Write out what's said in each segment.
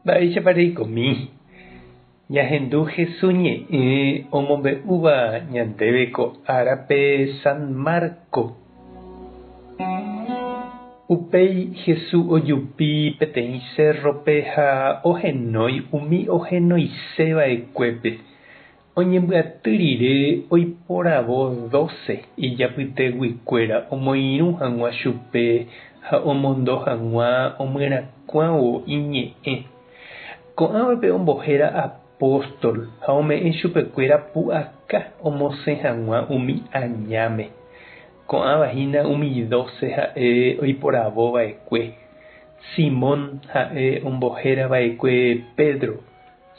Mba'éichapa reikomi? Ñahendu Hesu ñe'ẽ omombe'úva ñandéve ko árape San Marco. Upéi Hesu ojupi peteĩ sérrope ha ohenói umi ohenoise va'ekuépe. Oñembyaty rire oiporavo dóse ijapyteguikuéra omoirũ hag̃ua chupe ha omondo hag̃ua omyerakuãvo iñe'ẽ. Ko'ãvape ombohéra apóstol ha ome'ẽ chupekuéra pu'aka omosẽ hag̃ua umi añáme. Ko'ãva hína umi dóse ha'e oiporavo va'ekue, Simón ha'e ombohéra va'ekue Pedro,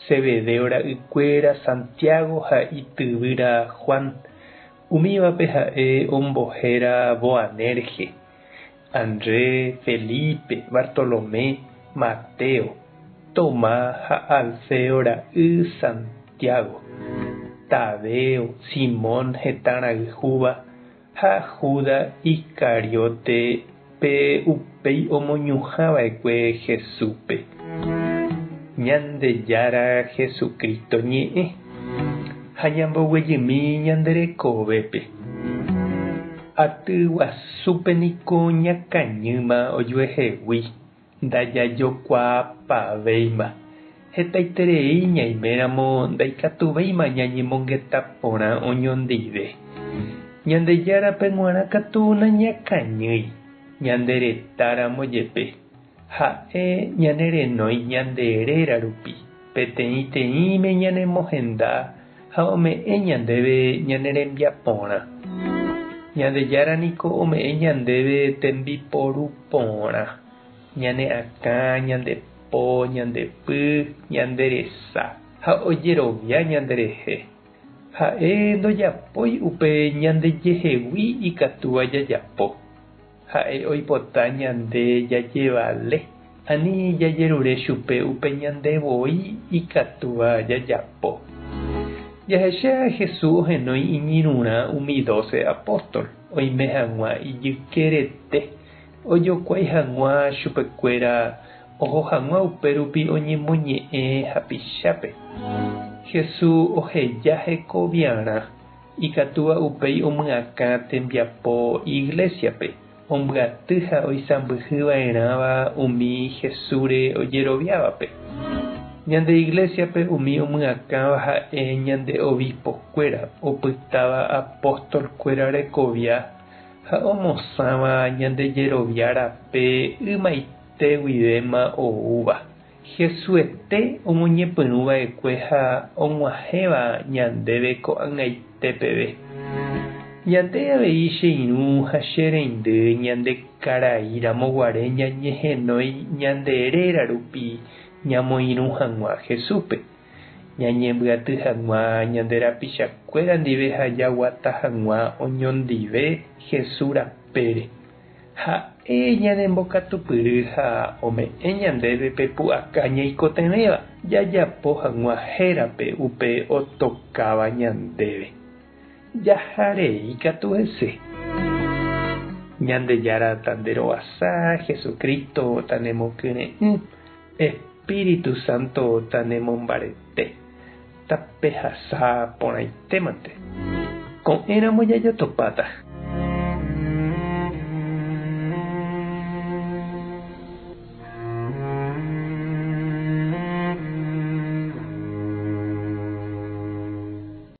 Zebedeo ra'ykuéra Santiago ha ityvýra Juan, umívape ha'e ombohéra Boanerge, Andrés, Felipe, Bartolomé, Mateo, Tomás ha Alfeo ra'y Santiago, Tadeo, Simón hetã rayhúva ha Judas Iscariote pe upéi omoñuhã va'ekue Jesúspe. Ñandejára Jesucristo ñe'ẽ ha ñamboguejymi ñande rekovépe. Aty guasúpe niko ñakañýma ojuehegui, ndajajokuaapavéima. Hetaiterei ñaiméramo ndaikatuvéima ñañemongeta porã oñondive. Ñandejárape g̃uarã katu nañakañýi, ñande retáramo jepe. Ha'e ñanerenói ñande réra rupi, peteĩteĩme ñanemohenda ha ome'ẽ ñandéve ñane rembiaporã. Ñandejára niko ome'ẽ ñandéve tembiporu porã, ñane akã, ñande po, ñande py, ñande resa, ha ojerovia ñanderehe. Ha'e ndojapói upe ñandejehegui ikatúva jajapo. Ha'e oipota ñande jajevale, ani jajerure chupe upe ñande voi ikatúva jajapo. Jahecha Jesús ohenói iñirũrã umi dóse apóstol oime hag̃ua ijykerete, ojokuái hag̃ua chupekuéra oho hag̃ua upérupi oñemoñe'ẽ hapichápe. Jesús oheja hekoviarã Ikatúva upéi omyakã tembiapo iglésiape, ombyaty ha oisãmbyhy va'erãva umi Jesúsre ojeroviávape. Ñande iglésiape umi omyakãva ha'e ñande obispo-kuéra opytáva apóstol-kuéra rekovia ha omosãva ñande jerovia rape ymaite guivéma oúva. Jesuete omoñepyrũ va'ekue ha og̃uahẽva ñandéve ko'ag̃aite peve. Ñande avei che irũ ha che reindy ñande karai ramo guare ñañehenói ñande réra rupi ñamoirũ hag̃ua Jesúspe, ñañembyaty hag̃ua ñande rapichakuéra ndive ha jaguata hag̃ua oñondive Jesús rapére. Ha'e ñanembokatupyry ha ome'ẽ ñandéve pe pu'aka ñaikotevẽva jajapo hag̃ua hérape upe otokáva ñandéve. Jaha rei katu hese. Ñandejára tanderovasa, Jesucristo tanemokyre'ỹ, Espíritu Santo tanemombarete, tapehasa porãitémante. Ko'ẽramo jajotopáta.